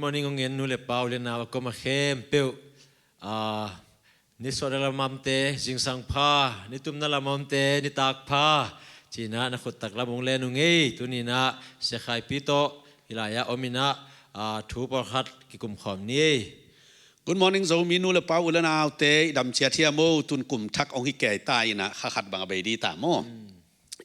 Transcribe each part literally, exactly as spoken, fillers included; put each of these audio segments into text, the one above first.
Morning ung in, nu le pa, u le nau a kuama khempeuh. Ah, ni suahna lam a omte zingsang pha, ni tumna lam a omte nitak pha. Ci-in ah na khuttak lam ung len ung ei. Tuni-in ah Sia Khai Pi tawh hih lai-ah om in ah, ah, thu pawlkhat kikum khawm ni ei. Good morning Zomi nu le pa, u le naute, i dam ciat hiam maw? Tun kum thak hong hi kei ta in ah, kha khat bang a bei ding ta maw?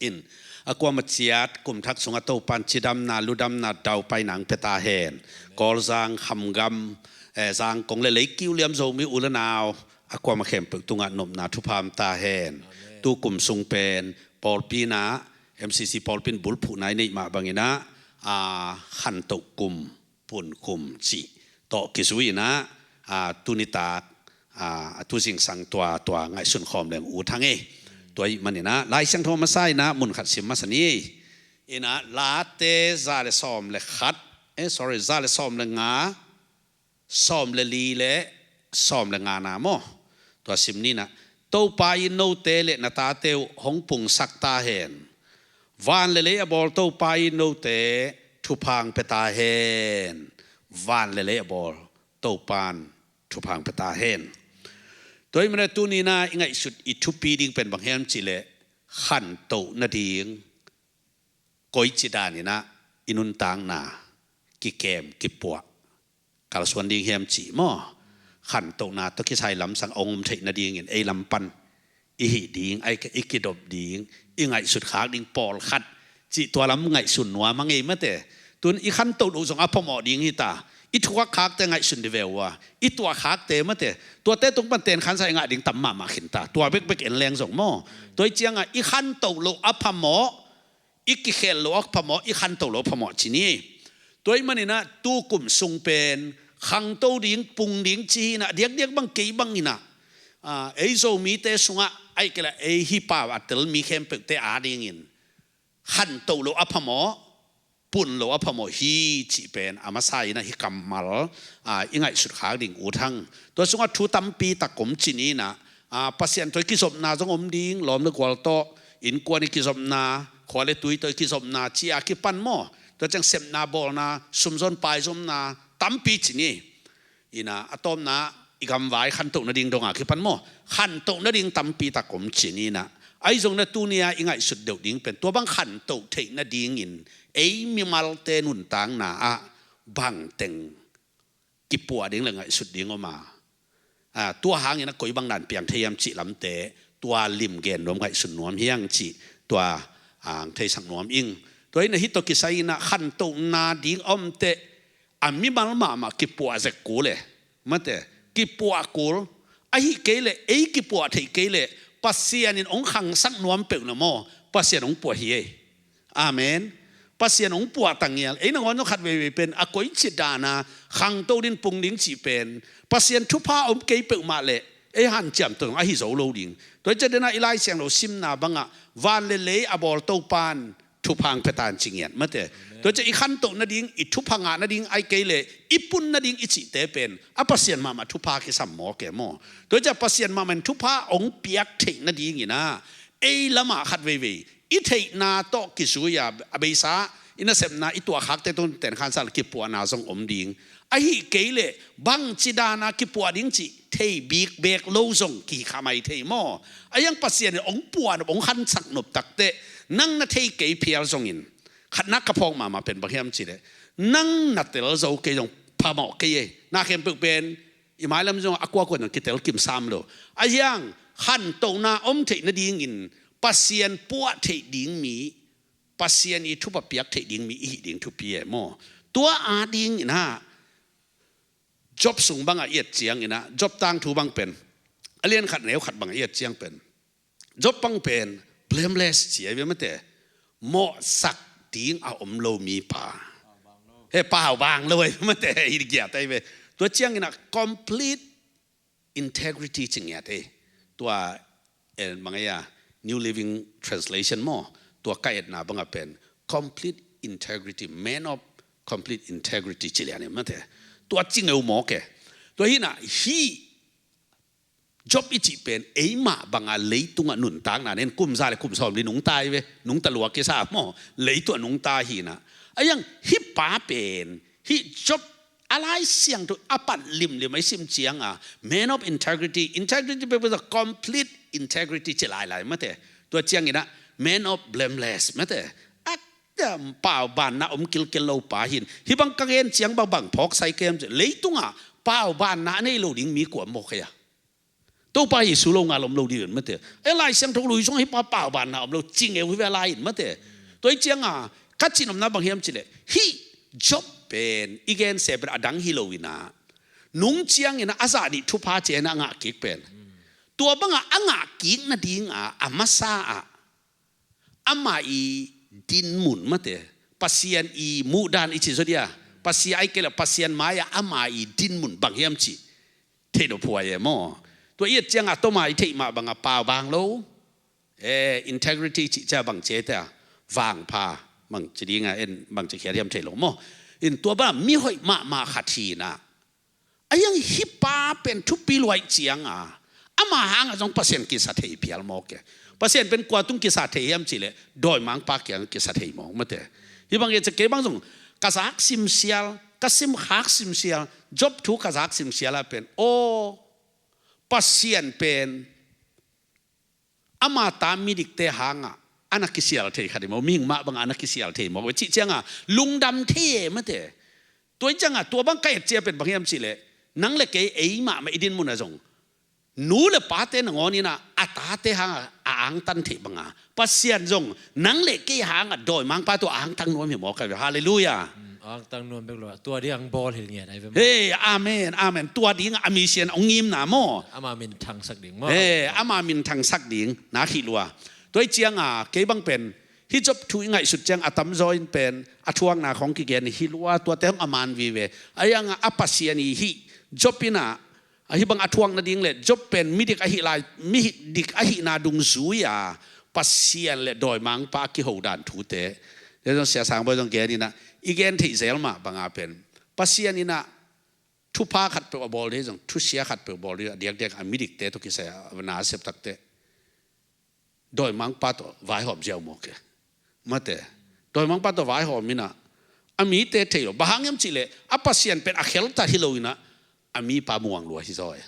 In, a kuama ciat kum thak sungah Topa'n cidamna, ludamna, daupaina hong pia ta hen. Kawlzang, Khamgam, eh, Zangkong le leikiu liam Zomi u le nau a kuama khempeuh tungah nopna thupha om ta hen. Amen. Tu kum sung pen pawlpi in ah, M C C pawlpi in bulphuhna i neih mah bangin ah, ah, khantoh kum, pun kum cih tawh kizui in ah, ah, tuni tak, ah, a tu zingsang tua, tua ngaihsun khawm leng ut hang ei. Tua ahih manin ah Lai Siangtho masa in ah mun khat sim masa ni ei. In ah Late za le sawm le khat, eh, sorry, za le sawm le nga, sawm le li le sawm le ngana maw? Tua sim ni in ah, Topa in note le na tate uh hong pungsak ta hen. Van le lei a bawl Topa in note thupha hong pia ta hen. Van le lei a bawl Topa'n thupha hong pia ta hen. Tua ahih manin ah tuni-in ah i ngaihsut i thupi ding pen bang hiam cih leh, khantoh nading koici danin ah i nuntakna kikem, kipuah, kalsuan ding hiam cih maw? Khantohna tawh kisai lamsang hong om theih nadingin ei lam pan i hih ding, ai, i kidop ding, i ngaihsut khak ding pawlkhat cih tua lam ngaihsun nuam hang ei mate. Tun i khantoh loh zong a phamawh ding hi ta. I thuak khakte ngaihsun dih ve uh a, i tuah khakte mate. Tuate tung pan tenkhansa i ngah ding tam mahmah khin ta. Tua bekbek en leng zong maw? Tua ahih ciangah i khantoh loh a phamawh, i kikhel loh a phamawh, i khantoh loh a phamawh ci ni. Tua ahih manin ah tu kum sung pen khangto ding, pung ding ci hi in ah, diakdiak bang kei bangin ah, ah, ei Zomite sungah, ahih kei leh ei hih pau a tel mi khempeuhte adingin khantoh loh a phamawh, pun loh a phamawh hi cih pen a masa in ah hih kammal, ah, i ngaihsut khak ding ut hang. Tua sungah thu tampi tak om ci ni in ah, ah, Pasian tawh i kizopna zong om ding, lawm le gual tawh, innkuan i kizopna, khua le tui tawh i kizopna, ci a kipan maw? Tua ciang sepna, bawlna, sumzon paizomna tampi ci ni. In ah a tawpna i gamvai khantoh nading dong a kipan maw? Khantoh nading tampi tak om ci ni in ah. Ahi zongin ah tuni-a i ngaihsut deuh ding pen tua bang khantoh theih nadingin ei mimalte nuntakna ah bangteng kipuah ding le ngaihsut ding om a, ah, tua hangin ah koi bang dan piang thei hiam cih lamte tua lim gen nuam, ngaihsun nuam hi hang cih tua, ah, theisak nuam ing. Tua in ah hih tawh kisai in ah khantohna ding a om teh a mimal mahmah kipuah zek kul e. Mate, kipuah kul. Ahih kei leh, ei kipuah theih kei leh Pasian in hong khangsak nuam peuh na maw, Pasian hong puah hi ei. Amen. Pasian hong puah ta ngial. Ei nangawn zong khat veivei pen a koici dan a khangto ding, pung ding cih pen Pasian thupha om kei peuhmah leh ei hanciam tawh zong ahi zo lo ding. Tua ciang den a i Lai Siangtho simna bangah van le lei a bawl Topa'n thupha hong pia ta hen ci ngiat mate. Tua ciang i khantoh nading, i thupha ngah nading, ahih kei leh i pun nading i cihte pen a Pasian mahmah thupha kisam mawk e maw? Tua ciang Pasian mahmah in thupha hong piak theih nadingin ah ei lamah khat veivei i theihna tawh kizui a, a beisa i nasepna, i tuahkhakte tawh tenkhansa le kipuahna zong om ding. Ahih kei leh bangci dan a kipuah ding cih thei bikbek lo zong kikhamai thei maw? Ahi hang Pasian in hong puah nop, hong khangsak nop tak teh nang na thei kei phial zongin, khatna ka phawk mahmah pen bang hiam cih leh, nang na tel zo kei zong phamawh kei e. Na khempeuh pen i mailam zong a kuakua in zong kitel kimsam lo. Ahi hang khantohna om theih nadingin Pasian puah theih ding mi, Pasian i thupha piak theih ding mi i hih ding thupi e maw? Tua adingin ah Job sung bangah i et ciangin ah, Job tangthu bang pen, a lian khat neu khat bangah i et ciang pen, Job bang pen blameless ci ahi ve mate, mawhsak ding a om lo mipa. He, pau bang lo ahi ve mate, i giat ahi ve. Tua ciangin ah complete integrity ci ngiat e. Tua, eh, bang e a, New Living Translation maw, tua ka etna bangah pen complete integrity, man of complete integrity ci lian e mate. Tua ci ngeu mawk e. Tua hi in ah hih Job i cih pen eimah banga leitungah nuntakna nen kum za le kum sawmli nungta hi ve, nungta lua kisa maw, leitungah nungta hi in ah. Ahi hang hih pa pen, hih Job a Lai Siangtho a pat limlim a i sim ciang a, man of integrity, integrity peuhpeuh a complete integrity ci lailai mate. Tua ciangin ah man of blameless mate. A paubanna om kilkel lo pa hi in. Hih bang ka gen ciang bangbang phawk sai kem ci, leitungah paubanna a nei lo ding mi kua om maw kei a? Topa Jesu lo ngal om lo ding mate. E, Lai Siangtho lui sung hih pa paubanna om lo, cingeu hi ve lai in mate. Tua hi ciang a ka cih nopna bang hiam cih leh, hih Job pen i gen se pen a dang hi lo in ah, nung ciangin ah a zah nih thupha ci-in ah a ngah kik pen, tua bangah a ngah kik nading ah a masa ah ama i dinmun mate, Pasian i muhdan i cih zaw dia, Pasian ai kei leh Pasian mai-ah ama i dinmun bang hiam cih thei nop huai e maw. Tua i et ciang a toma i theih mah bang a pau bang lo, e, integrity cih cia bang ci te a, vangpha bang ci ding a, en bang ci khiat hiam thei lo maw. In tua bang mi hoih mahmah khat hi in ah, a hiang hih pa pen thupi luai ciang a, ama hang ah zong Pasian kisa thei phial maw kei. Pasian pen kua tung kisa thei hiam cih leh dawimangpa kiang kisa thei maw mate. Hih bang e, cia kei bang zong ka zak simsial, ka simkhak simsial, Job thu ka zak simsial ah pen, aw, Pasian pen ama ta midikte hang ah a na kisial thei khat hi maw, mihing mah bang a na kisial thei maw, cih ciang a lungdam thei e mate. Tua hi ciang a tua bang ka et cia pen bang hiam cih leh, nang le kei ei mahmah i dinmun ah zong nu le pate nangawn in ah a tate hang ah a angtan theih bang a, Pasian zong nang le kei hang ah dawimangpa tawh a angtan nuam hi maw kei ve. Halleluiah. Angtan nuam bek lo a, tua ding ang bawl hi ngiat ai ve maw. Hei, amen, amen. Tua ding a mission hong ngimna maw. Ama min thangsak ding maw. Hei, ama min thangsak ding na hi lua. Tua hi ciang a kei bang pen hih Job thu i ngaihsut ciang a tamzaw in pen a thuakna khawng kigen hi lua, tuate hong a man vive. A hiang a Pasian i hih Job in ah, a hih bang a thuak nading le Job pen midik ahih lai, midik ahihna dungzui a Pasian le dawimangpa a kihodan thute. Tua zong Sia Sang Bawi zong gen in ah, i gen theih zel mah bang a pen Pasian in ah thupha khat peuh a bawl ding zong, thusia khat peuh bawl ding a diakdiak a midikte tawh kisai a na sep takte dawimangpa tawh vaihawm ziau maw kei. Mate. Dawimangpa tawh vaihawm in ah a mite thei lo. Bang hang hiam cih leh a Pasian pen a khelta hi lo in ah a mipa muang lua hi zaw e.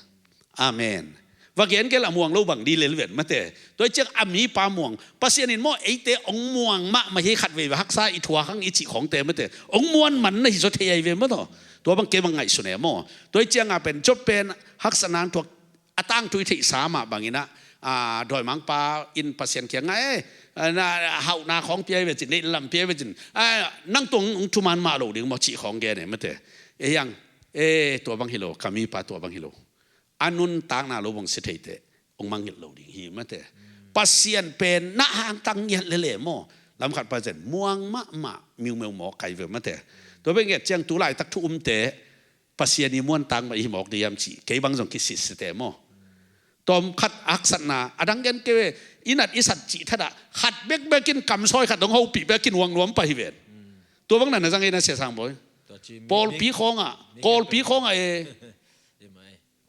Amen. Va gen kei leh a muang lo bang ding lel ven mate. Tua hi ciang a mipa muang. Pasian in maw eite hong muang mahmah hi, khat vei ve haksa i thuak hang i cih khawngte mate, hong muan man na hi zaw thei ai ve maw taw. Tua bang kei bang ngaihsun e maw. Tua hi ciang a pen Job pen haksatna thuak a tangthu i theihsa mah bang in ah, a, dawimangpa in Pasian kiang ah, e, na hauhna khawng pia i ve cin, neih lam pia i ve cin, a, nang tung hong thuman mah lo ding maw cih khawng gen e mate. E hiang, e, tua bang hi lo, ka mipa tua bang hi lo. A nuntakna lo bang si theite hong mangngilh lo ding hi mate. Pasian pen na hangtang ngiat lele maw. Lamkhat Pasian muang mahmah miumeu mawk kai ve mate. Tua bek nget ciang tu laitak thu umte Pasian i muantak mah i hi mawk ding hiam cih kei bang zong kisitsite maw. Tawmkhat haksatna a dang gen kei ve, i nat i sat cih thadah khat bekbek in kamsawi khat dong hopih bek in uang nuam pah hi ven. Tua bang na na zang ei na Sia Sang Bawi. Pawlpi khawngah, kawlpi khawngah e.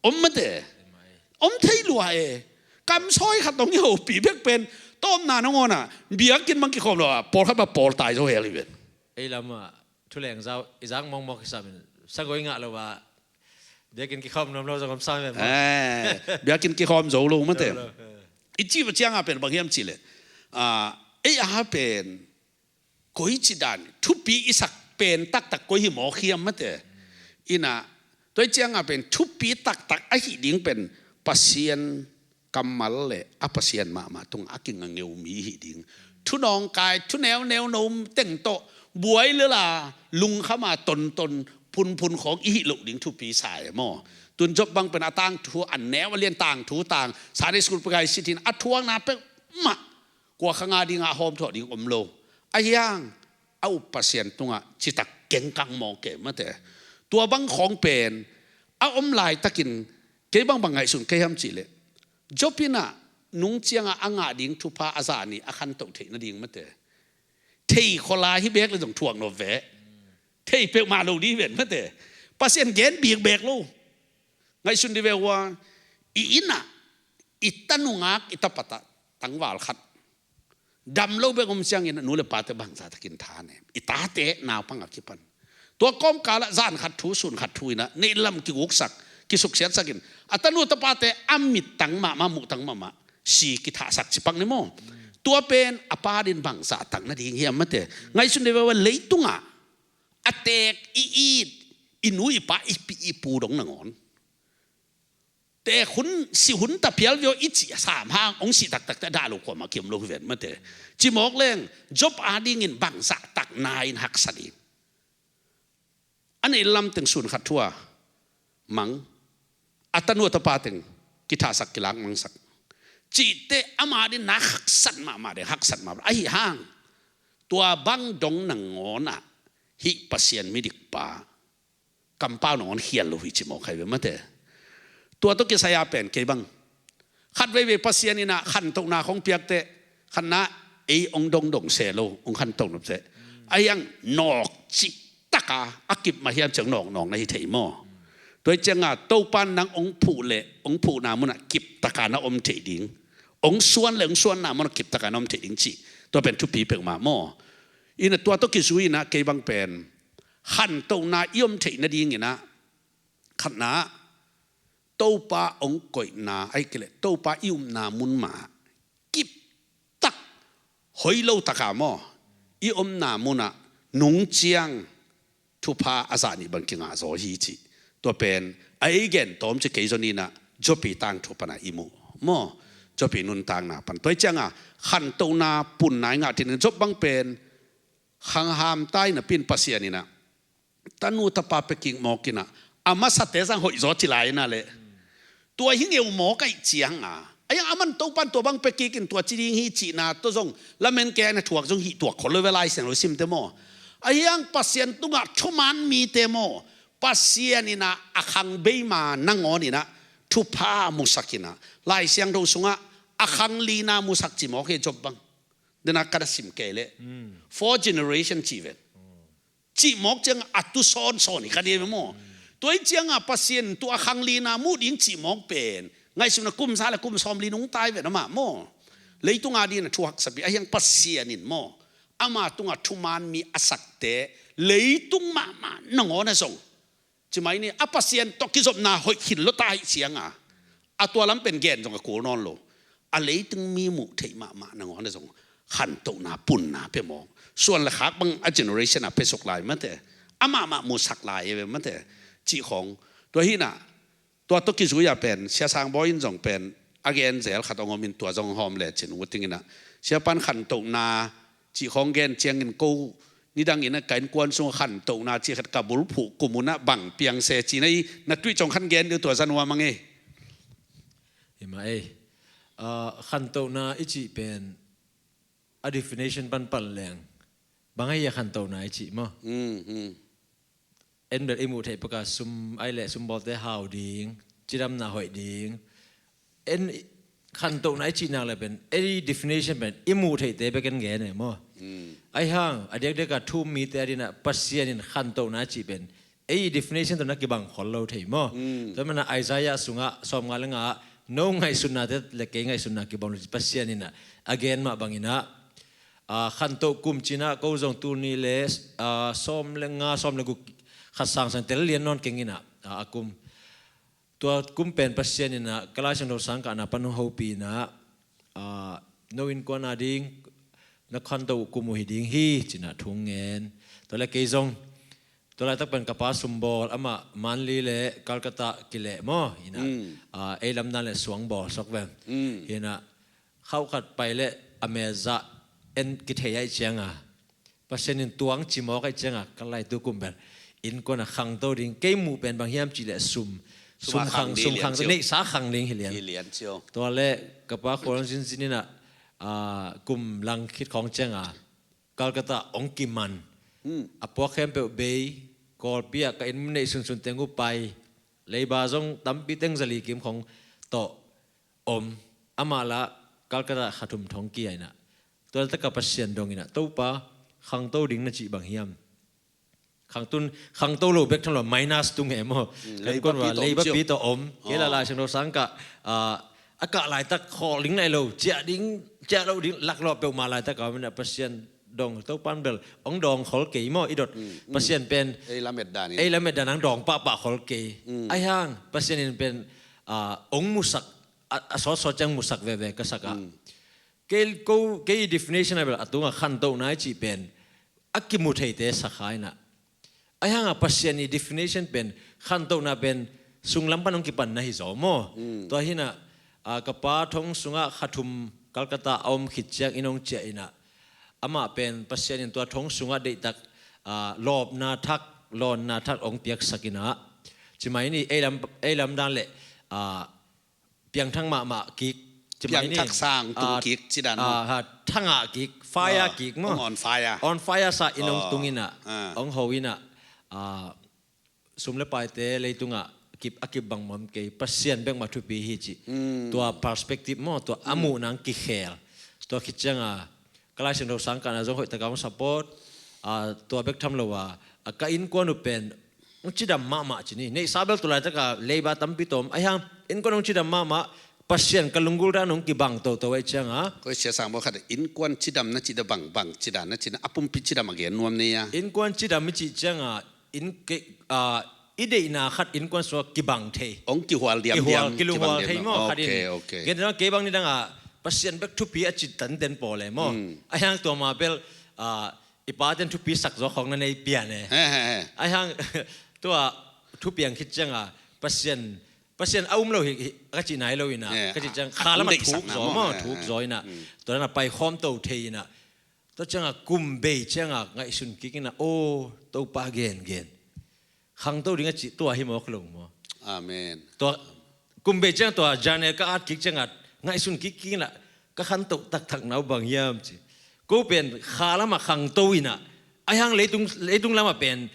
Om mate. Om thei lua e. Kamsawi khat dong i hopih bek pen tawmna nangawnah biakinn bang kikhawm lo a, pawlkhat bang pawl tai zo hel hi ven. Ei lamah thuleng zau i zak mawkmawk kisam in sagoi ngah lo a, biakinn kikhawm nuam lo zong om sam ven. Biakinn kikhawm zo lo mate. I cih va ciangah pen bang hiam cihleh, ei a pen koici dan thupi i sak pen taktak koi hi mawk hiam mate. Inah tua i ciangah pen thupi taktak ahi ding pen Pasian kammal le a Pasian mahmah tungah a kingangeu mi hi ding. Thu nawngkai, thu neuneu no teng tawh buai lel a lungkham a tonton phunphun khawng i hih loh ding thupi sa e maw. Tun Job bang pen a tangthu a neu a lian tangthu tang Sunday school pekai sitin a thuakna peuhmah kua khang a dingah a hawmthawh ding om lo. A hiang a up Pasian tungah citak kengkang mawk e mate. Tua bang khawng pen a om laitakin kei bangbang ngaihsun kei hiam cihleh Job inah nung ciangah a ngah ding thupha a zah nih a khantoh theih nading mate. Thei kholai hi bek le zong thuak nop ve. Thei peuhmah lo dih ven mate. Pasian gen bikbek lo. Ngaihsun dih ve ua, i innah i tanungak i tapatah tangval khat dam lo bek om ciangin a nu le pate bangzah takin tha nem. I tate naupang a kipan Tua kawmkalah zan khat thu, sun khat thu inah neihlam kiguksak, kisuksiatsak in a tanu tapate a mittang mahmah, muhtang mahmah, si kithahsak cipak ni maw. Tua pen a pa din bangzah tak nading hiam mate? Ngaihsun deuh veve, leitungah a teek i it, i nu i pa, i pi i pu dong nangawn, teek hun, si hun ta phial vio i cih sam hang hong si taktak teh dah lo kuamah kiam lo hi ven mate. Cimawk leng Job adingin bangzah tak na in haksa ding. A neihlam teng sun khat thu a mang, a tanu a tapa teng kithahsak, kilak mangsak. Cihte ama din na haksat mahmah ding, haksat mahmah. Ahi hang tua bang dong nangawn ah hih Pasian midik pa kampau nangawn khial lo hi cimawk hi ve mate. Tua tawh kisai a pen kei bang khat veivei Pasian inah khantohna khong piak teh, khatna, ei hong dongdong se lo, hong khantoh nop teh, a hiang nawk cih taka a kip mah hiam ciang nawknawk na hi thei maw. Tua hi cianga Topan nang hong phuh leh hong phuhna munah kip taka na om thei ding, hong suan leh hong suanna munah kip taka na om thei ding cih, tua pen thupi peuhmah maw. Inah tua tawh kizui inah kei bang pen khantohna i om theih nadinginah khatna, Topa hong koihna, ahih kei leh Topa i upna mun mah kiptak, hoih lo taka maw, i omna munah nung ciang thupha a zah nih bang kingah zaw hi cih. Tua pen a ei gen tawm ci kei zon inah Job i tangthu pana i muh maw. Job i nuntakna pan tua hi cianga khantohna punna i ngah thei ding. Job bang pen khang hamta inah pin Pasian inah tanu tapa pia kik mawk inah a masate zang hoih zaw ci lai inah leh, tua hi ngeu mawk ahih cianga, a hiang aman Topan tua bang pia kik in tua ci ding hi cihna tawh zong lamen kei a, na thuak zong hih tuak khol lo ve, Lai Siangtho sim teh maw. A hiang Pasian tungah thuman mite maw, Pasian inah a khang beima nangawn inah thupha musak inah Lai Siangtho sungah a khang lina musak cimawk hi Job bang. Dena ka na sim kei leh four generation ci ven. Cihmawk cianga a tu sawnsawn hi ka ni ve maw. Tua hi cianga Pasian tua khang lina muh ding cihmawk pen ngaihsutna kum za le kum sawmli nungta hi ven amah maw. Leitung adingin a thu haksapi, a hiang Pasian in maw, ama tungah thuman mi a sakte leitung mahmah nangawn a zong, ci mai ni, a Pasian tawh kizopna hoih khin lo ta hi cianga a tua lam pen gen zong a kul nawn lo. A leitung mi muh theih mahmah nangawn a zong khantohna punna pia mawk. Suan le khak bang a generation a pia suk lai mate, amah mah musak lai e ve mate, cih khong. Tua hinah tua tawh kizui a pen Sia Sang Bawi in zong pen a gen zel khat hong om in tua zong hawm lecin uting inah Sia pan khantohna cih khong gen ciangin ko nidang inah ka innkuan sung khantohna cih khat ka bulphuh kum unah bang piang se ci na i na tuih cong khan gen deuh tua zan ua mang e. Hi mah ei. Ah, khantohna i cih pen a definition panpan leng bang ahi a khantohna i cih maw? Mm, mm. En bel i muh theih peka sum ai leh sumbawlte hau ding, cidamna hoih ding. En khantohna i cih nak le pen ei definition pen i muh theihte bek en gen e maw? Mm. Ai hang a diakdiaka thu um mite adinah Pasian in khantohna i cih pen ei definition tawh na kibang khol lo thei maw? Mm. Tua mana Isaiah sungah sawmnga le nga ah no ngaihsutnate le kei ngaihsutna kibang lo ci Pasian inah a gen mah banginah, ah, khantoh kum cinah ko zong tul nih le, ah, sawm le nga, sawm le guk khat sangsang tel lian nawn keng inah, ah, a kum. Tua kum pen Pasian inah ka Lai Siangtho sangkahna pan hong hopih inah, ah, no innkuan ading na khantoh kum uh hi ding hi cinah thu ngen. Tua le kei zong tua laitak pen ka pa sumbawl, amah Manli le Calcutta kileh maw? Hinah, mm, ah, ei lamdan le suang bawl sok veng. Mm. Hinah khauh khat pai le a melzah en kithei aih cianga Pasian in tuang cimawk aih cianga ka laitu kum pen innkuan a khangto ding kei muh pen bang hiam cih leh sum, sum khang, sum khang, neihsa khang ding hi lian. Hi lian cio. Tua le ka pa khual hong zinzin inah, ah, kum lang khit khawng cianga Calcutta hong kiman. Hmm. A puak khempeuh bei, Kawlpi ah ka inn neih sunsun teng uh pai, leiba zong tampi teng zali kim khawng tawh om. Amah lah Calcutta kha thum thawng kia inah. Tua laitak a Pasian dong inah, Topa, khangto ding na cih bang hiam? Khangtun, khangto lo bek tham lo, minus tung e maw. Hmm, kan kon leiba pi tawh om. Leiba pi tawh om. Kei lah, oh, Lai Siangtho sangkah, ah, a kah laitak khawl ding lai lo, ciah ding, ciah lo ding, laklawh peuhmah laitak a om inah Pasian dong, Topan bel hong dawng khol kei maw, i dot. Pasian pen ei lamet dan in, ei lamet dan hong dawng pahpah khol kei. Ahi hang Pasian in pen, ah, hong musak, a, a sawtsawt ciang musak veve ka sak ah. Kei ko, kei definition ah bel a tungah khantohna i cih pen a kimu theite sakha inah. Ahi hangah Pasian i definition pen, khantohna pen sunglam pan hong kipanna hi zaw maw? Tua hinah, ah, ka pa thong sungah kha thum Calcutta a om khit ciang inn hong ciah inah, amah pen Pasian in tua thong sungah deihtak, ah, lawpna thak, lawnna thak hong piaksak inah, cimai ni ei lam, ei lam dan le, ah, piangthak mahmah kik. Cimai ni, piangthak sang tung, ah, kik ci dan maw? Ah, ha, thangah kik, fire kik maw? Hong on fire. On fire sa inn hong tung inah, hong ho inah, ah, sum le paite leitungah kip, a kip bang mawk kei, Pasian bek mah thupi hi ci. Tua perspective maw, tua a muh nang kikhel. Tua khit ciangah ka Lai Siangtho sangkahna zong hoih taka hong support. Ah, tua bek tham lo a, ah, ka innkuan uh pen hong cidam mahmah ci ni. Neihsa bel tu laitak a leiba tampi tawm. Ahi hang innkuan hong cidam mahmah, Pasian ka lunggulh dan hong kibang toto ahih ciangah. Koi sia sang maw khat, innkuan cidam na cih dah bang, bang ci dan na cih na, a pumpi cidam a gen nuam nei a. Innkuan cidam i cih ciangah, inn ke, ah, i deihna khat innkuan sungah kibang thei. Hong kihual diamdiam, kilunghual thei maw, khat in. Ok, ok. Gen dang kei bang ni dangah Pasian bek thupi a ci tanten pawl e maw. Ahi hang tua ma bel, ah, i paten thupi sak zaw khawng na nei pian e. He, he, he. Ahi hang tua thupiang khit ciangah Pasian, Pasian a um lo hi, hi, ka cih nai lo inah. He, ka cih ciang kha lamah thuk zaw maw, thuk zaw inah. Tua dana pai khawm to thei inah. Tua ciangah kum bei ciangah ngaihsun kik inah, aw, Topa gengen khangto ding a cih tua hi mawk lo maw? Amen. Tua kum bei ciang tua journal ka at kik ciangah ngaihsun kik kik inah, ka khantoh taktak na uh bang hiam ci. Ko pen kha lamah khangto inah, ahi hang leitung, leitung lamah pen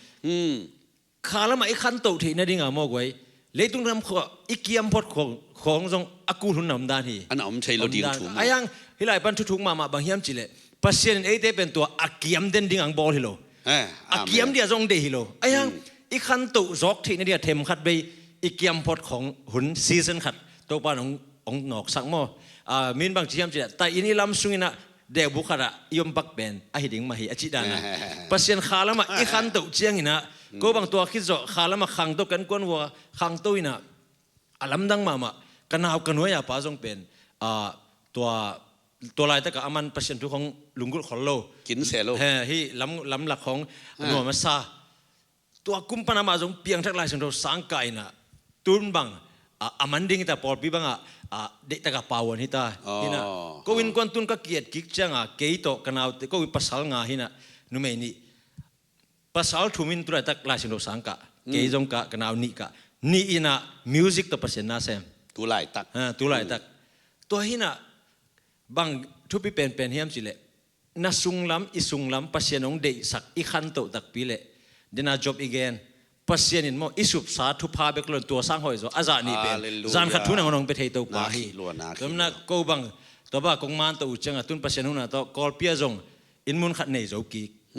kha lamah i khantoh theih nadingah maw guai, leitung lam khawng i kiam phot khawng, khawng zong a kul hun a om dan hi. A na om thei lo ding thu maw? Ahi hang hih lai pan thuthuk mahmah bang hiam cih leh, Pasian in eite pen tua a kiam den ding ang bawl hi lo. Eh, a kiam dia zong deih hi lo. Ahi hang i khantoh zawk theih nadingah themkhat bei i kiam phot khawng hun season khat Topa in hong, hong nawksak maw? Ah, min bang ci hiam cih leh, tai inn i lam sung inah deubuk khatah i om bak pen ahi ding mah hi a cih danah. Pasian kha lamah i khantoh ciang inah, ko bang tua khit zawh kha lamah khangto, kan kuan vua khangto inah, a lamdang mahmah. Ka nau ka nuai-a pa zong pen, ah, tua, tua laitakah a man Pasian thu khawng lunggulh khol lo. Kin seh lo. He, hih lam, lamlak khawng nuam a sa. Tua kum pan amah zong piangthak Lai Siangtho sang kah inah, tun bang, a, a man ding hita, pawlpi bangah, a, deihtakah pauan hita. Hinah, ko innkuan tun ka ki-et kik ciangah, kei tawh ka naute, ko pasal nga hinah, numei nih. Pasal thum in tu laitak Lai Siangtho sang kah, kei zong kah, ka nau nih kah. Nih inah music tawh Pasian na sem. Tu laitak. Ha, tu laitak. Tua hinah, bang thupi penpen hiam cih leh, na sunglam, i sunglam Pasian hong deihsak, i khantoh takpi leh, dena Job i gen, Pasian in maw, i supsa thupha bek lo in tua sang hoih zaw, a zah nih pen zan khat thu nangawn hong pia thei Topa hi. Tua manin ko bang, tua bang kong man tawh uh ciangah tun Pasian huhna tawh Kawlpi ah zong inn mun khat nei zo kik.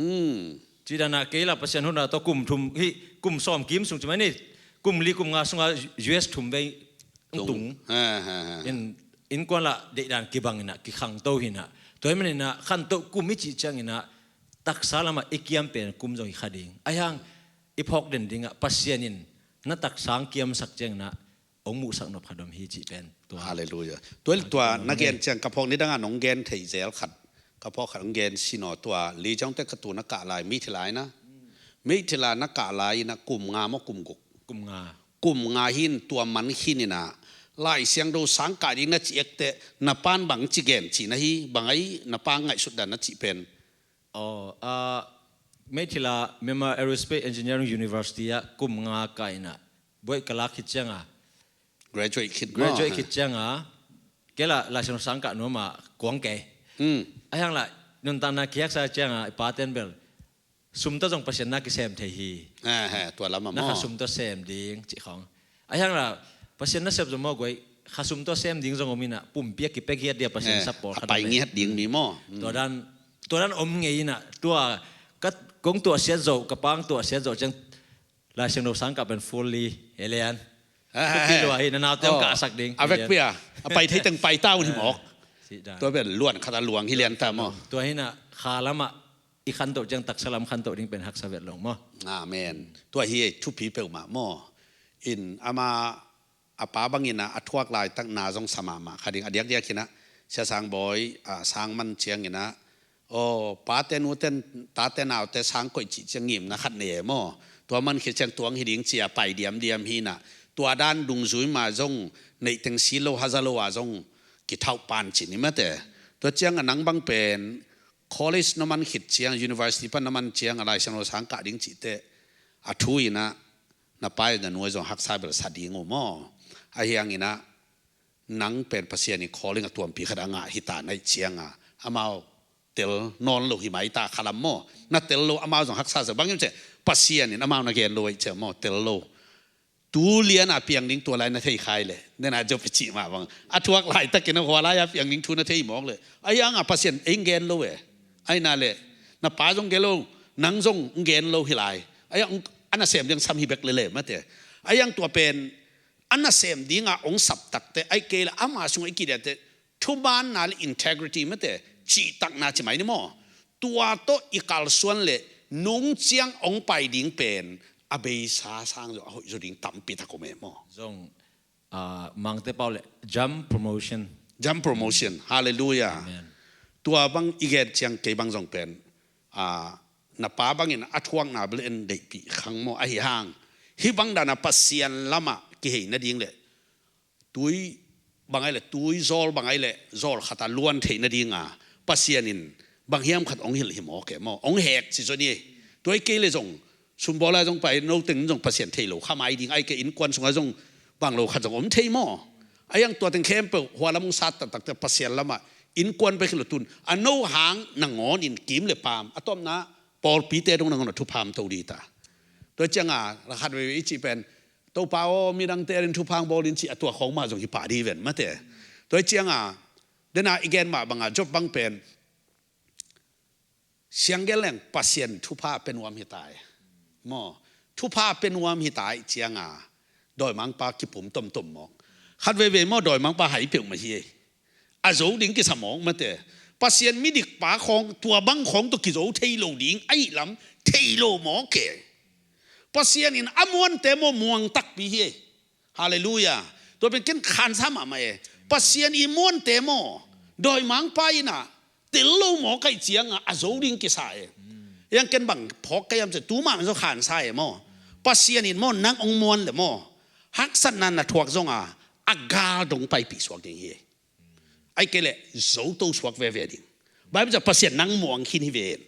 Cih danah kei lah Pasian huhna tawh kum thum, hih kum sawm kim sung cimai ni, kum li kum nga sungah U S thum vei tung. In, innkuan lah deihdan kibang inah, kikhangto hinah. Tua hi maninah khantoh kum i cih cianginah taksa lamah i kiam pen kum zong hi kha ding. Ahi hang i phawk den dingah Pasian in na taksa hong kiamsak cianginah hong muhsak nop khat om hi cih pen tua. Halleluiah. Tua, tua na gen ciang ka phawk nidangah nong gen thei zel khat, ka phawk khat hong gen sinaw tua. Li ciangte ka tu na kah lai, meithila inah. Meithila na kah lai inah kum nga maw kum guk? Kum nga. Kum nga hin tua man khin inah Lai Siangtho sang kah ding na ci ekteh na pan bang ci gen cih na hi, bang ahi na pa ngaihsut dan na cih pen? Aw, ah, meithila Myanmar Aerospace Engineering University ah kum nga kah inah buaih ka lak khit cianga, graduate khit maw, graduate khit cianga kei lah Lai Siangtho sang kah nuam a kuang kei. Ahi hang lah nuntakna kihaksa cianga i paten bel sum tawh zong Pasian na kisem thei hi. Tua lamah maw, na kha sum tawh sem ding cih khawng. Ahi hang lah Pasian nasep zong maw guai, kha sum tawh sem ding zong om inah, pumpi a kipek hiat dia Pasian sap pawlkhat a pai ngiat ding mi maw. Tua dan, tua dan om ngei inah, tua ka kong tuahsiat zoh, ka pang tuahsiat zoh ciang Lai Siangtho sang kah pen fully alien. Thupi lua hi, na naute hong kahsak ding. A vekpi a, a pai thei teng pai ta un hi mawk. Tua pen luan khat a luang hi lian ta maw. Tua hinah kha lamah khantoh ciang taksa lam khantoh ding pen haksa vet lo maw? Amen. Tua hi ei, thupi peuhmah maw. In ama a pa bangin a, a thuak laitak na zong sa mahmah kha ding. A diakdiak in a, Sia Sang Bawi a sang man ciangin a, aw, pate nute, tate naute sang koih cih ciang ngimna khat nei e maw. Tua man khit ciang tuang hi ding cia pai diamdiam hi na. Tua dan dungzui ma zong neih teng si lo haza lo a zong kithauh pan cin hi mate. Tua ciang a nang bang pen college na man khit ciang, university pan na man ciang a Lai Siangtho sang kah ding cihte a thu in a, na pai na nuai zong haksa bel sa ding uh maw. Ahi hangin a nang pen Pasian in calling a tuampi khat a ngah hi ta na ih ciang a, amau tel nawn lo hi mai ta khalam maw. Na tel lo amau zong haksa sa bang hiam cih, Pasian in amau na gen lo ih ciang maw, tel lo. Tu lian a piang ding tua lai na thei khai le, nena Job i cih mah bang a thuak laitakin a hua lai a piang ding thu na thei mawk le. Ahi hang a Pasian ei gen lo e. Ahi na le, na pa zong gen lo, nang zong gen lo hi lai. Ahi hang a nasem ding sam hi bek lele mate. Ahi hang tua pen a nasem ding a ong sap takte, ahi kei le ama sung i kidiate, thumanna le integrity mate, cihtakna ci mai ni maw. Tua tawh i kalsuan le nung ciang ong pai ding pen a beisa sang zo a hoih zo ding tampi tak om e maw. Zong, ah, Mangte pau le jump promotion. Jump promotion. Hallelujah. Amen. Tua bang i gen ciang kei bang zong pen, ah, na pa bangin a thuakna bel en deihpih khang maw. Ahi hang hih bang dan a Pasian lamah kihei nading le tui bang ai le, tui zawl bang ai le, zawl khat a luan theih nading a Pasian in bang hiam khat ong hilh hi mawk e maw, ong hek ci zaw ni. Tua i kei le zong sumbawl a zong pai, no teng zong Pasian thei lo kha mai ding, ahi kei innkuan sungah zong bang lo khat zong om thei maw. Ahi hang tua teng khempeuh hua lam ong sat taktakte Pasian lamah innkuan bek hi lo tun a no hang nangawn in kim le paam a tawpna pawlpite dong nangawn a thupham to di ta. Tua ciang a la khat veve i cih pen Topa aw, midangte ading thupha bawl in ci a tua khawng mah zong hi pah dih ven mate. Tua hi ciang a, dena i gen mah bang a Job bang pen siang gen leng Pasian thupha pe nuam hi ta e maw. Thupha pe nuam hi ta ih ciang a dawimangpa kipum tomtom mawk. Khat veivei maw, dawimangpa hai peuhmah hi e. A zo ding kisa mawk mate. Pasian midik pa khawng, tua bang khawng tawh kizo thei lo ding ahih lam thei lo mawk e. Pasian in a muante maw muang takpi hi e. Hallelujah. Tua pen ken khansa mahmah e. Pasian i muante maw dawimangpa in a tel lo mawk ahih ciang a, a zo ding kisa e. Hiang ken bang phawk ka hiam cih tu mah zo khansa e maw. Pasian in maw nang ong muan le maw, haksatna na thuak zong a, a gal dong paipih suak ding hi e. Ahi kei le zo to suak veve ding. Bible ciah Pasian nang muang khin hi ven.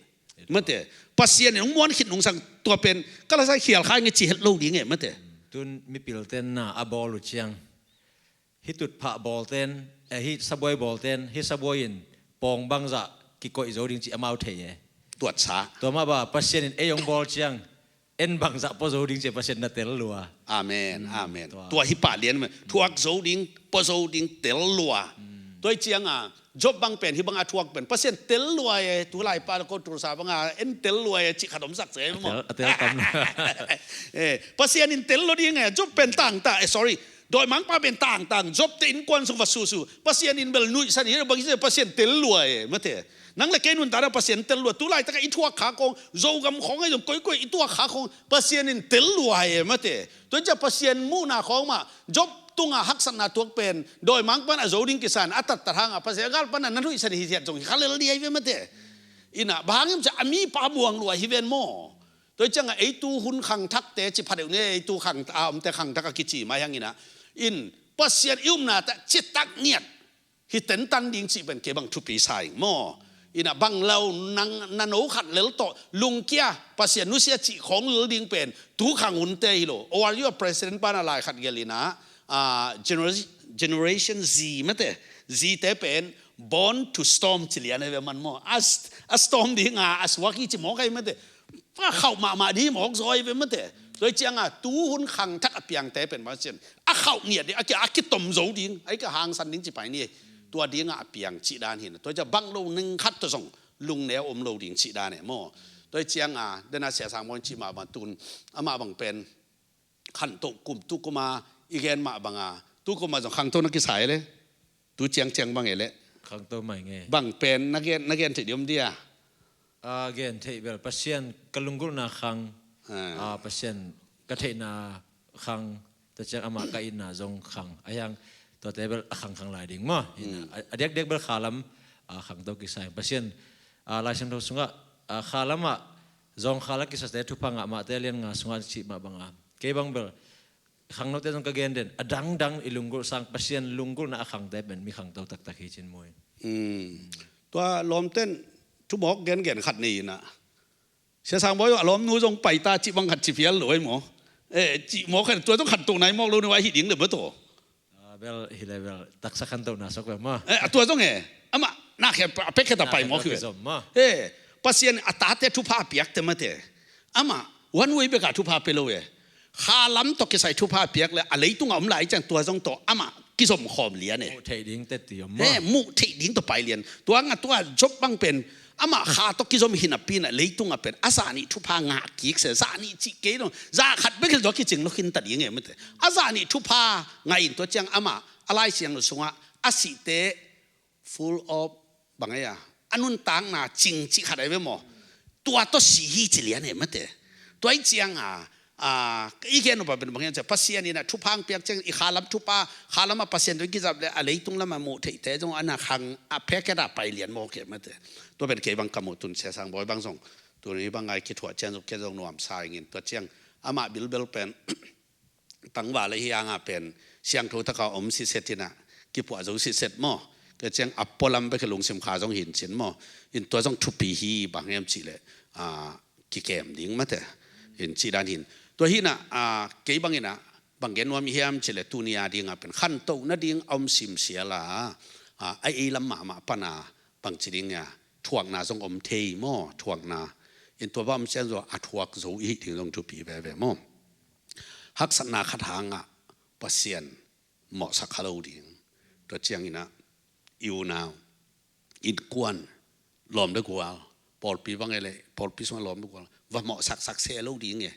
Mate, Pasian in hong muan khit nungsang tua pen ka la sa khial kha nge ci het lo ding e mate. Tun mipil ten na a bawl uh ciang, hih tutphah bawl ten, eh, hih sabuai bawl ten, hih sabuai in pawng bangzah kikoih zo ding ci amau thei e. Tuatsa. Tua mah ba Pasian in ei hong bawl ciang en bangzah pua zo ding ci a Pasian na tel lua. Amen, amen. Tua. Tua hi pah lian mah. Thuak zo ding, pua zo ding tel lua. Tua hi ciang a Job bang pen, hih bang a thuak pen Pasian tel lua e. Tu lai pa ko tulsa bang a en tel lua e, cih khat om sak se maw. A tel, a tel tam. Eh, Pasian in tel lua ding e. Job pen tangtang, eh, sorry, dawimangpa pen tangtang, Job te innkuan sung va susu. Pasian in bel nuihsan hi bang hi se, Pasian tel lua e mate. Nang le kei nuntakna Pasian tel lua. Tu laitak a i thuak kha khawng, Zogam khawng ahi zong koikoi i tuak kha khawng Pasian in tel lua e mate. Tua hi ciah Pasian muhna khawng mah Job tungah haksatna tuak pen dawimangpa'n a zo ding kisa in a tattat hang a Pasian a galpa'n a na nuihsan hi hiat zong hi kha lel ding ahi ve mate. Ina bang hang hiam ciah a mipa muang lua hi ven maw. Tua hi ciang a ei tu hun khangthakte ci pha deuh ni, ei tu khang a omte khangthak a kici mai hang ina, in Pasian i upna tawh citak ngiat hi tentan ding cih pen kei bang thupi sa ing maw. Ina bang lo nang na no khat lel tawh lungkia Pasian nusia cih khawng lel ding pen tu khang hunte hi lo. O R U a president pa'n a lai khat gelh ina, ah, genera-, generation Z mate. Z te pen born to storm ci lian ahi ve man maw. A st-, a storm ding a, a suak hi ci mawk ahi mate. A khauh mahmah ding mawk zaw hi ve mate. Tua hi ciang a tu hun khangthak a piangte pen Pasian a khauh ngiat ding, a ki, a kitom zo ding, a ki hangsan ding ci pai ni. Tua ding a piang cih dan hi na. Tua hi ciang bang lo ning khat tawh zong lungneu om lo ding cih dan e maw. Tua hi ciang a dena Sia Sang Bawi in cih mah bang tun amah bang pen khantoh kum, tu kum a i gen mah bang a, tu kum a zong khangto na kisa e le. Tu ciangciang bang e le. Khangto mai nge. Bang pen na gen, na gen theih ding om dia. A gen theih bel Pasian ka lunggulhna khang, a, Pasian ka theihna khang, tua ciang amah ka itna zong khang a hiang, tuate bel a khangkhang lai ding maw. A diakdiak bel khalam a khangto kisai Pasian, a, Lai Siangtho sungah, a, khalamah zawngkhal a kisate thupha ngah mahte lian nga sungah cih mah banga kei bang bel khangnote zong ka gen den, a dangdang i lunggulh sang Pasian lunggulhna a khangte pen mi khangto taktak hi cin maw. Tua lawmten thumawk gengen khat nei inah Sia Sang Bawi a lawmnu zong paita cih bang khat ci phial lo ai maw. Eh, cih mawk khat tua zong khantoh nai mawk lo ni vai hi ding le maw taw. A bel hi le bel taksa khantohna sok bel maw. Eh, a tua zong e amah na khe a pek khe ta pai mawk hi ve. Eh, Pasian a tate thupha a piakte mate amah one way beka thupha pe lo e. Khalam tawh kisai thupha a piak le a leitunga om lai ciang tua zong tawh amah kizom khawm lian e. Muh theih ding teti om maw. Eh, muh theih ding tawh pai lian. Tua nga tua Job bang pen amah kha tawh kizom hi napi inah leitunga pen a zah nih thupha ngah kik se, zah nih cih kei dong, zah khat bek hi zaw kicing lo khin ta ding e mate. A zah nih thupha ngah in tua ciang amah a Lai Siangtho sungah a sihte full of bang ei a, a nuntakna cing cih khat ai ve maw. Tua tawh si hi ci lian e mate. Tua i cianga, a, i gen upa pen bang hian cia Pasian inah thupha ang piak ciang i khalam thupha, khalam a Pasian tawh i kizap le a leitung lamah muh theihte zong ana khang a pheket a pai lian maw ke mate. Tua pen kei bang ka muh tun Sia Sang Bawi bang zong tuni bang ai kithuah cian zong ken zong nuamsa ingin tua ciang amah bilbel pen tangval ahi hanga pen siangtho taka om siset inah kipuah zo siset maw. Ka ciang a pualam bek hi lungsim kha zong hin cin maw. In tua zong thupi hi bang hiam cihleh, a, kikem ding mate in cih dan hin. Tua hinah, a, kei bang inah bang gen nuam hiam cihleh tuni a dingah pen khantoh nading a om simsial a, a, a ei lam mahmah pana bang ci ding a thuakna zong om thei maw, thuakna. In tua bang om cian zo a thuak zo i hih ding zong thupi veve maw. Haksatna khat hangah Pasian mawhsak kha lo ding. Tua cianginah i unau, innkuan, lawm le gual, pawlpi bang e le pawlpi sungah lawm le gual va mawhsaksak se lo ding e.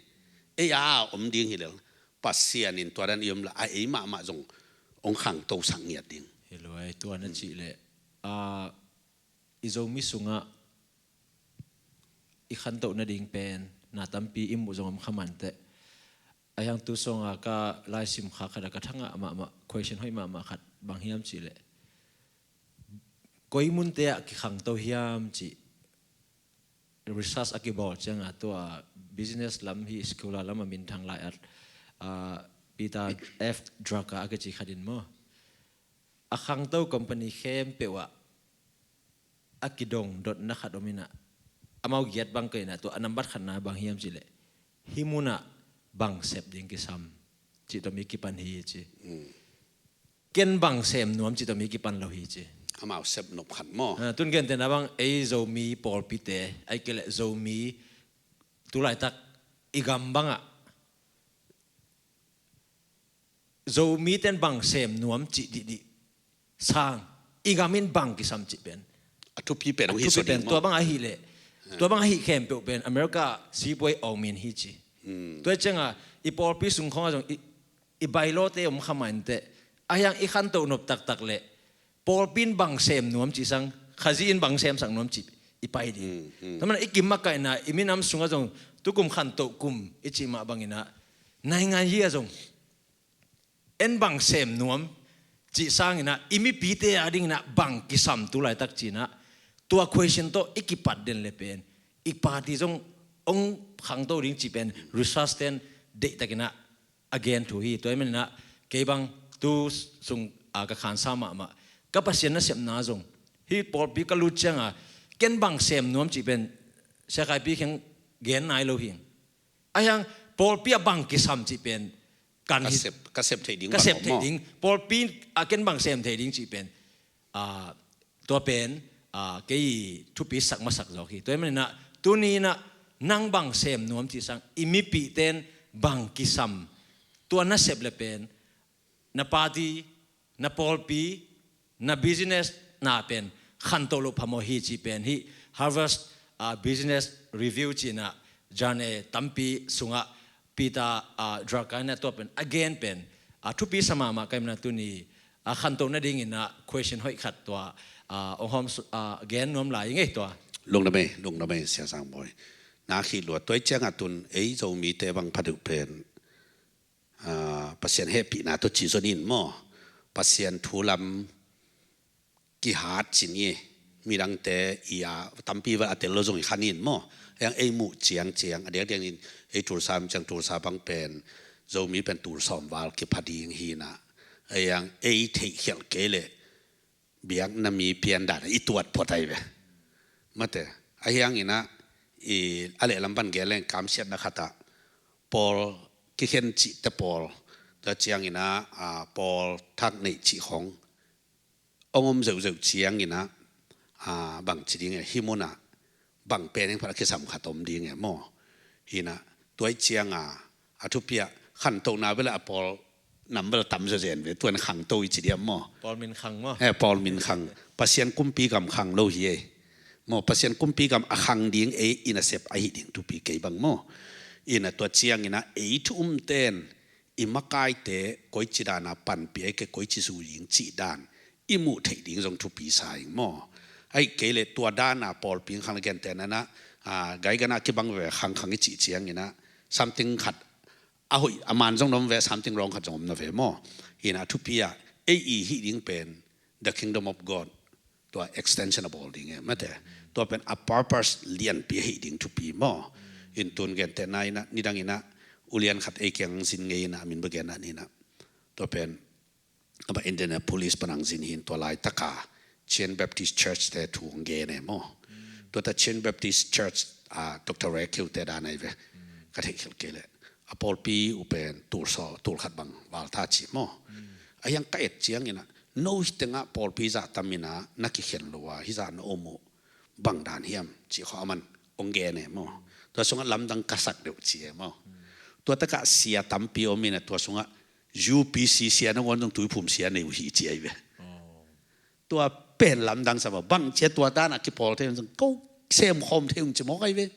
Ei a om ding hi lel Pasian in tua dan i om la a ei mahmah zong ong khangtosak ngiat ding. Hi luai tua na cih leh, a, i Zomi sungah i khantoh nading pen na tampi i muh zong om kha manteh. A hiang tu songa ka laisim kha khat a ka thangah mahmah question hoih mahmah khat bang hiam cihleh koi munte ah kikhangto hiam cih research a kibawl cianga tua business lam hi school a lam a minthang lai at, a, Peter F Drucker a kici khatin maw. A khangto company khempeuh ah a kidong dotna khat om inah amau giat bang ka inah tua a nambat khatna bang hiam cihleh hih munah bang sep ding kisam cih tawh mi kipan hi ci. Ken bang sem nuam cih tawh mi kipan lo hi ci. Amau sep nop khat maw. A, tun gentehna bang ei Zomi pawlpite ai kei leh Zomi tulaitak i gam bangah Zomi ten bang sem nuam cih dihdih sang i gam in bang kisam cih pen a thupi pen a hi thupi pen tua bang ahih leh tua bang ahih khempeuh pen America sipuai awmin hi ci. Tua cianga i pawlpi sung khawngah zong i, i bailawte om kha mah inteh a hiang i khantoh nop taktak leh pawlpi in bang sem nuam cih sang Khazih in bang semsak nuam cih i pai ding. Tua manin i kim makaihna i minam sungah zong tukum khantoh kum i cih mah banginah naingan hi a zong en bang sem nuam cih sanginah i mipite a dinginah bang kisam tu laitak cinah tua question tawh i kipat den le pen i party zong ong khangto ding cih pen research ten deihtakinah a gen thu hi. Tua hi maninah kei bang tu sung a ka khansa mahmah ka Pasian nasepna zong hih pawlpi ka lut cianga ken bang sem nuam cih pen siakaipi kheng gen nai lo hing. A hiang pawlpi a bang kisam cih pen kan ka hi sep, ka sep theih ding ka bang sep om theih maw? Ding pawlpi a ken bang sem thei ding cih pen, a, tua pen, a, kei thupi sak masak zawk hi. Tua hi maninah tuni inah nang bang sem nuam cih sang i mipihten bang kisam tua nasep le pen na party, na pawlpi, na business na pen khantoh loh phamawh hi cih pen hih Harvard, ah, Business Review cinah journal tampi sungah Peter, ah, Drucker inah tua pen a gen pen, ah, thupi sa mahmah ka himna tuni, ah, khantoh nadinginah question hoih khat tua, ah, ong hawm su-, ah, gen nuam lai ing ei tua. Lungdam ei, lungdam ei, Sia Sang Bawi. Na khih lua, tua ciangah tun ei Zomite bang pha deuh pen, ah, Pasian hehpihna tawh ci zon in maw, Pasian thu lam kihat cin i, midangte i a tampi val a tel lo zong i khan in maw. Ei muh ciangciang a diakdiak in ei Tulsa ciang, Tulsa bang pen Zomi pen tul sawm val kipha ding hi na. Ei theihkhialh kei leh biakna mi piandan i tuat phot ai ve. Mate, ahi hangin ah, i a lehlam pan gen leng kamsiatna khatah pawl kikhen cihte pawl, tua ciangin ah, a, pawl thak neih cih khong hong om zeuhzeuh ciangin ah, a, bang ci ding e, hih munah bang pen heng phat a kisam khat om ding e maw. Hi na, tua ciangah a thupi ah khantohna bel a pawl nam bel tam zawzen ve, tuan khangto i ci diam maw. Pawl min khang maw. Eh, pawl min khang. Pasian kumpi gam khang lo hi ei. Maw, Pasian kumpi gam a khang ding ei i nasep ahi ding thupi kei bang maw. Hi na, tua ciangin ah ei thu umten i makaite koici dana panpih ei, kei koici zu ding cih dan i muh theih ding zong thupi sa ing maw. Ahih kei leh tua dana pawlpi khang le gentehna, a, Gaigana kibang ve khangkhang i cih ciangin ah something khat a hoih a man zong na om ve, something wrong khat zong om na ve maw. Hi na, a thupi ah ei i hih ding pen the kingdom of God, tua extension a bawl ding e, mate. Tua pen a purpose lianpi ahi ding thupi maw. Hi na, tun gentehna in ah, nidangin ah ulian khat ei kiang zin ngei in ah, a min bang gen ah ni na, tua pen a bang Indianapolis pan hong zin hi na, tua laitaka Chin Baptist Church te thu hong gen e maw. Tua ta Chin Baptist Church, a, Doctor Ray Keu te dan ai ve. Ka theihkhialh kei leh a pawlpi uh pen tul sawm, tul khat bang val ta ci maw. Ahi hang ka et ciangin ah, no hi tengah pawlpi zah tam in ah na kikhen lo a, hih zah na om uh bang dan hiam cih khong a man hong gen e maw. Tua sungah lamdang ka sak deuh ci e maw. Tua takah sia tampi om in ah, tua sungah U P C sia nangawn zong Tuiphum sia nei uh hi ci ai ve. Tua pen lamdang sa maw, bang ci a tua dana kipawl thei zong ko semkhawm thei ung ci mawk ai ve.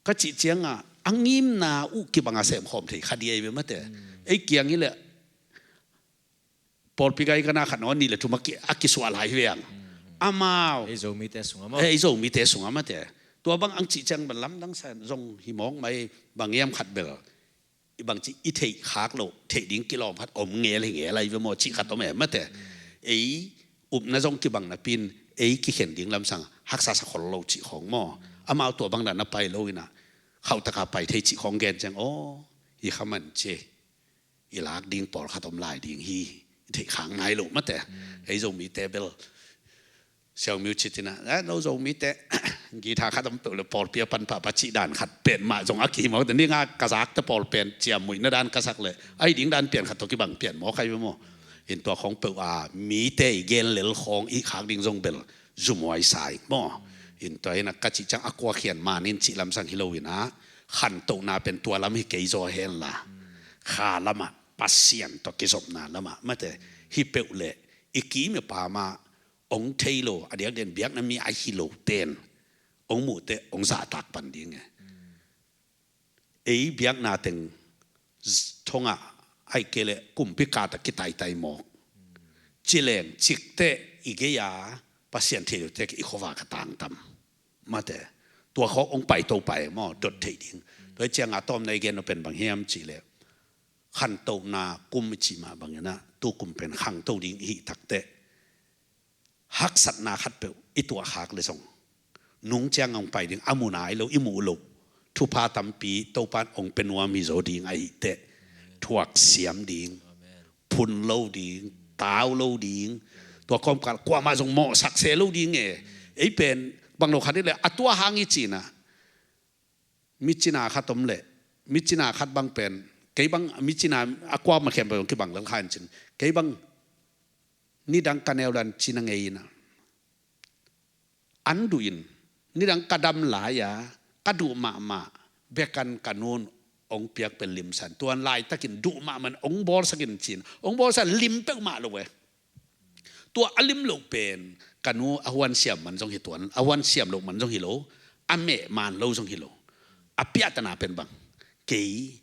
Ka cih ciangah a ngimna uh kibang a semkhawm thei kha di ai ve, mate. Ei kiang hi leh pawlpi Gaigana khat nawn nih le thum a ki, a kisuah lai hi ve ang. Amau ei Zomite sungah maw. Ei Zomite sungah, mate. Tua bang hong cih ciang bang lamdang sa zong hi mawk mai, bang hiam khat bel i bangci i theih khak loh, theih ding kilawm khat om ngel hi ngel ai ve maw, cih khat om e, mate. Ei upna zong kibang napi in ei kikhen ding lamsang haksa sa khol lo cih khong maw. Amau tua bang dan na pai lo in ah khauh taka pai thei cih khong gen ciang, aw, hi kha man ci, i lak ding pawlkhat om lai ding hi, i theih khak nai lo, mate. Ei Zomite bel Sia Miu Cit in ah, eh, no Zomite guitar khat om peuh le pawlpi a pan pahpah cih dan khat pen mah zong a ki hi mawk. Ni nga ka zakte pawl pen ciammuihna dan ka sak leh ahi ding dan pian khat tawh kibang pian mawk ai ve maw. Hi na, tua khong peuh a mite i gen lel khong i khak ding zong bel zumhuai sa ing maw. Hi na, tua hi na, ka cih ciang a kua khian man in cih lamsang hi lo in ah, khantohna pen tua lam hi kei zaw hen la, kha lamah Pasian tawh kizopna lamah, mate. Hi peuh leh i kim i pam ah hong thei lo, a diakdiak in biakna mi a hi lo ten hong muh teh hong zahtak pan ding e. Ei biakna teng z-, thongah, ahih kei leh kumpi kata kitaitai mawk, ci leng cik teh i gei a Pasian thei lo teh i khuavak a tang tam, mate. Tua khawng hong paito pai maw, dot theih ding. Tua hi ciangah a tawpna i gen uh pen bang hiam cih leh, khantohna kum i cih mah bangin ah tu kum pen khangto ding i hih tak teh haksatna khatpeuh i tuah khak leh zong, nung ciang hong pai ding a mu nai lo, i muh loh thupha tampi Topa'n hong pia nuam hi zaw ding ahih teh, thuaksiam ding, phun lo ding, tau lo ding, tua kawmkal kuamah zong mawhsak se lo ding e. Ei pen bang lo khat hi leh a tua hang i cih na, mi cina khat om leh, mi cina khat bang pen, kei bang mi cina a kuamah khempeuh kibang lel kha in cin, kei bang nidang ka neu dan cina ngei in ah, an duh in, nidang ka dam lai-a ka duh mahmah bekan ka nu'n hong piak pen limsan, tuan laitakin duh mahmah in hong bawlsak in cin, hong bawlsak lim peuhmah lo e. Tua a lim loh pen ka nu a huan siam man zong hi tuan, a huan siam loh man zong hi lo, a meh man lo zong hi lo. A piahtana pen bang, kei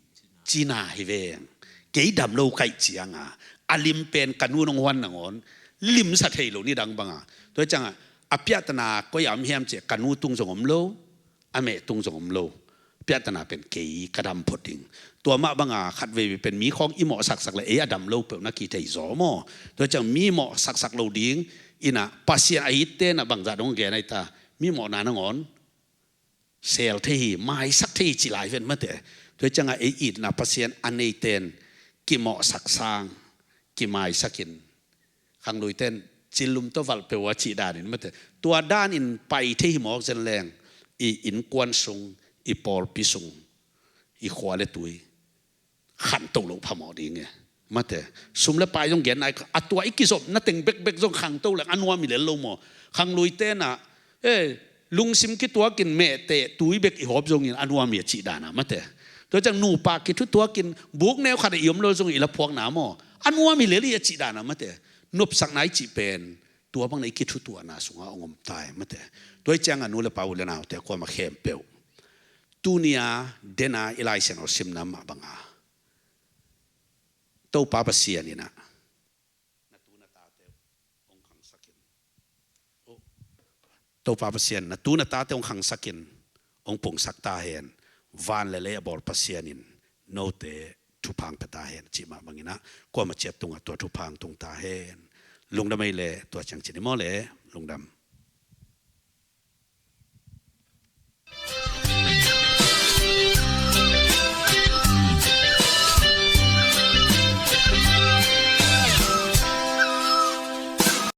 cina hi veng, kei dam lo ka hih cianga a lim pen ka nu nong huan nangawn limsa thei lo nidang banga. Tua hi cianga A piahtana koi a om hiam cih ka nu tung zong om lo, a meh tung zong om lo. Piahtana pen kei ka dam phot ding. Tua mah banga khat veivei pen mi khawng i mawhsaksak le ei a dam lo peuh na kithei zaw maw? Tua ciang mi mawhsaksak lo ding in ah Pasian a itte in ah bangzah dong gen ahi ta, mi mawhna nangawn sel thei hi, maisak thei hi ci lai ven mate. Tua ciangah ei itna Pasian a neite in kimawhsak sang, kimaisak in, khangluite in cillum tawh valh peuh a cih danin mate. Tua danin pai thei hi mawk zen leng i innkuan sung, i pawlpi sung, i khua le tui khanto loh phamawh ding e. Mate, sum le pai zong gen nai, a tua i kizopna teng bekbek zong khangto leng a nuam hi lel lo maw? Khangluite in ah, eh, lungsim kituakin mehteh tui bek i hawp zongin a nuam hi a cih dana mate. Tua ciang nupa kithutuakin buk neu khat a i om lo zongin i la phuakna maw? A nuam hi lel hi a cih dana mate. Nopsakna i cih pen tua bangna i kithutuahna sungah hong om ta hi mate. Tua hi ciangah nu le pa u le naute kuamah khempeuh, tunia dena i Lai Siangtho simna mah banga Topa Pasian in ah na tu na tate hong khangsakin, oh, Topa Pasian na tu na tate hong khangsakin hong pungsak ta hen. Van le lei a bawl Pasian in note thupha hong pia ta hen cih mah bangin ah kuamah ciat tungah tua thupha hong tung ta hen. Lungdam ei le, tua ciang ci ni maw le, lungdam.